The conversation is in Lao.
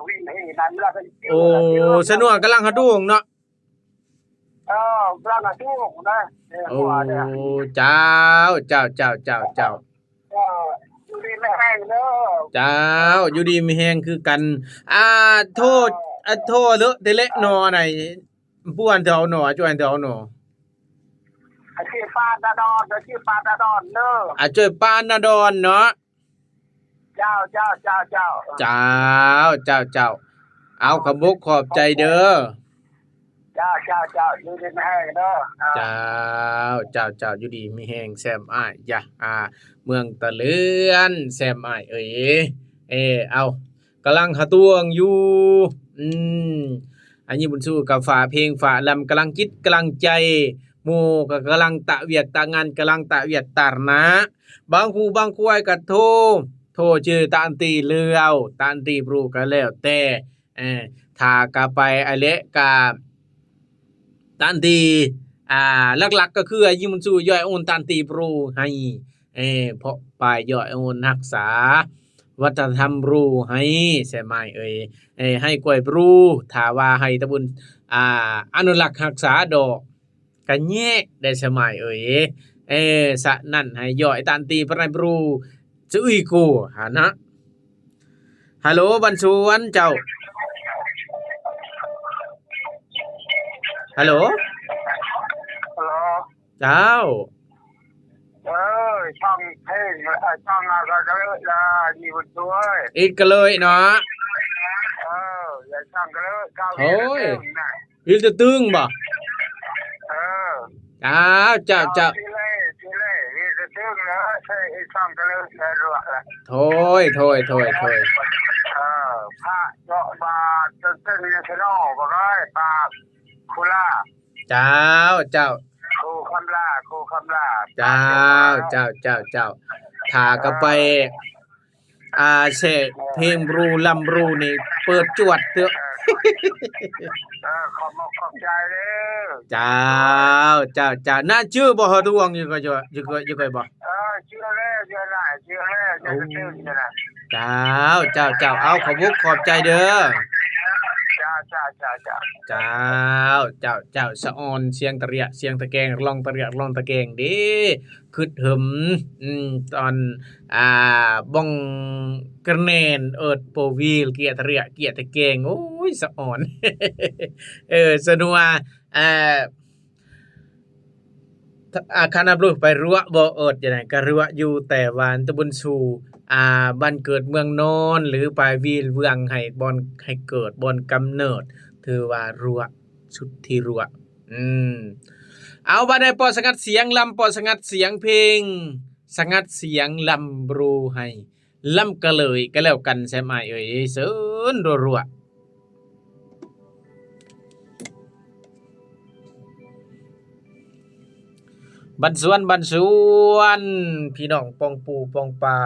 ວິນເຮນັ້ນລະ ໂອ້ ສະໜວນກຳລັງຫາດູງເນາະ. ເອີ ກຳລັງຫາດູງນະ. ໂອ້ ເຈົ້າ ເຈົ້າ ເຈົ້າ ເຈົ້າ ເຈົ້າ ເຈົ້າ ເຈົ້າ ຢູ່ດີມີແຮງເດີ. ເຈົ້າ ຢູ່ດີມີແຮງຄືກັນ. ອ່າ ໂທ ເອີ ອ່າ ໂທເລີະແຕ່ເລະໜໍ່ໃນ ຜູ້ອັນເຮົາໜໍ່ ຈວຍອັນເຮົາໜໍ່ ອາ ຊື່ປານນະດອນ ຊື່ປານນະດອນເດີ. ອາ ຈວຍປານນະດອນເນາະ. ເຈົ້າ ເຈົ້າ ເຈົ້າ ເຈົ້າ ເຈົ້າ ເຈົ້າ ເຈົ້າ ເອົາ ຂອບອົກຂອບໃຈເດີ. ເຈົ້າ ເຈົ້າ ເຈົ້າ ຢູ່ດີມີແຮງເດີ. ເຈົ້າ ເຈົ້າ ເຈົ້າ ຢູ່ດີມີແຮງແຊມອ້າຍ. ຢາ ອ່າ ເມືອງຕະເລື່ອນ ແຊມອ້າຍເອີຍ. ເອີ ເອົາ ກຳລັງຫາຕົວງຢູ່. ອືມ ອັນນີ້ບຸນຊູກະຝາກເພງຝາກລຳ ກຳລັງຈິດກຳລັງໃຈ. ໝູ່ກໍກຳລັງຕະວຽກຕະງານ ກຳລັງຕະວຽກຕະໜາ. ບາງຄູ່ບາງຄວາຍກໍໂທ ໂທຊື່ຕານຕີເຫຼືອວ ຕານຕີບຣູກໍແລ້ວແຕ່. ເອີ ຖ້າກະໄປອາເລກະ ຕານຕີ ອ່າ ຫຼັກໆກໍຄືອາຍິງບຸນຊູ ຢອຍໂອນຕານຕີບຣູໃຫ້. ເອີ ເພາະປາຍຢອຍໂອນຮັກສາວັດທະນະທຳບຣູໃຫ້ ແຊມອ້າຍເອີຍ. ເອີ ໃຫ້ກວຍບຣູ ຖ້າວ່າໃຫ້ຕະບຸນ ອ່າ ອະນຸລັກຮັກສາດອກ ກະແຍະໄດ້ສະໝາຍເອີຍ. ເອີ ສະນັ້ນໃຫ້ຢອຍຕານຕີປະໄນບຣູ ສະອຸຍໂກຫັ້ນນະ. ຮາໂຫຼ ບັນຊວນເຈົ້າ. ຮາໂຫຼ ຮາໂຫຼ ເຈົ້າ. ເອີ ຊ່ອງເພງ ເອີ ຊ່ອງອາກະເລີຍລະ ມີບຸນຊ່ວຍ ອີກກະເລີຍເນາະ. ເອີ ຢ່າຊ່ອງກະເລີຍ ເກົ້າ ໂອ້ຍ ອີກກະເລີຍນະ. ວິວຕະຕຶງບໍ່? ເອີ ອ້າວ ເຈົ້າ ເຈົ້າ ເຈົ້າ ຊິເລ ຊິເລ ວິວຕະຕຶງເລີຍ ໃສ່ອີກສອງກະເລີຍລະ. ໂທຍ ໂທຍ ໂທຍ ໂທຍ ເອີ ພະເຈາະບາດ ເຊິ່ງເຊິ່ງເນຊະໂນ ບໍ່ໄດ້ ປາກຄູລາ. ເຈົ້າ ເຈົ້າ ຄູຄຳລາ ຄູຄຳລາ ເຈົ້າ ເຈົ້າ ເຈົ້າ ເຈົ້າ ຖ້າກໍໄປ ເອີ ອ່າ ແຊະເພງບຣູລຳບຣູນີ້ ເປີດຈວດເຖາະ. ເອີ ຂອບອົກຂອບໃຈເດີ. ເຈົ້າ ເຈົ້າ ເຈົ້າ ນາຈື່ບໍ່ ເຮົາທວງຢູ່ກໍຢູ່ ຢູ່ກໍ ຢູ່ກໍບໍ່? ເອີ ຈື່ແລ້ວ ຈື່ຫຼາຍ ຈື່ແລ້ວ ຈື່ກະເທີນນີ້ນະ. ເຈົ້າ ເຈົ້າ ເຈົ້າ ເອົາ ຂອບອົກຂອບໃຈເດີ. ເຈົ້າ ເຈົ້າ ເຈົ້າ ເຈົ້າ ເຈົ້າ ເຈົ້າ ສະອອນ ສຽງຕະເຣຍ ສຽງຕະແກງ ລອງຕະເຣຍ ລອງຕະແກງເດ້. ຄຶດເຫິມ ອືມ ຕອນ ອ່າ ບ້ອງກະແນນ ເອີດໂປວີລ ເກຍທະເຣຍ ເກຍຕະແກງ ໂອ້ຍ ສະອອນ. ເອີ ສະນົວ ເອີ ອາ ຄະນະບລູໄປຣວະບໍ່ ເອີດຈັ່ງໃດກະຣວະຢູ່ ແຕ່ວ່າຕະບຸນຊູ ອ່າ ບ້ານເກີດເມືອງນອນ ຫຼື ປາຍວີລເວືອງ ໃຫ້ບ່ອນ ໃຫ້ເກີດບ່ອນກຳເນີດ ຖືວ່າຣວະ ສຸດທີ່ຣວະ. ອືມ ເອົາ ບາດໃດປອດສະຫງັດສຽງລຳ ປອດສະຫງັດສຽງເພງ ສະຫງັດສຽງລຳບຣູໃຫ້ ລຳກະເລີຍກະແລ້ວກັນ ແຊມອ້າຍເອີຍ ເຊີນ ລົວໆ. ບັນຊວນ ບັນຊວນ ພີ່ນ້ອງປອງປູປອງປາ.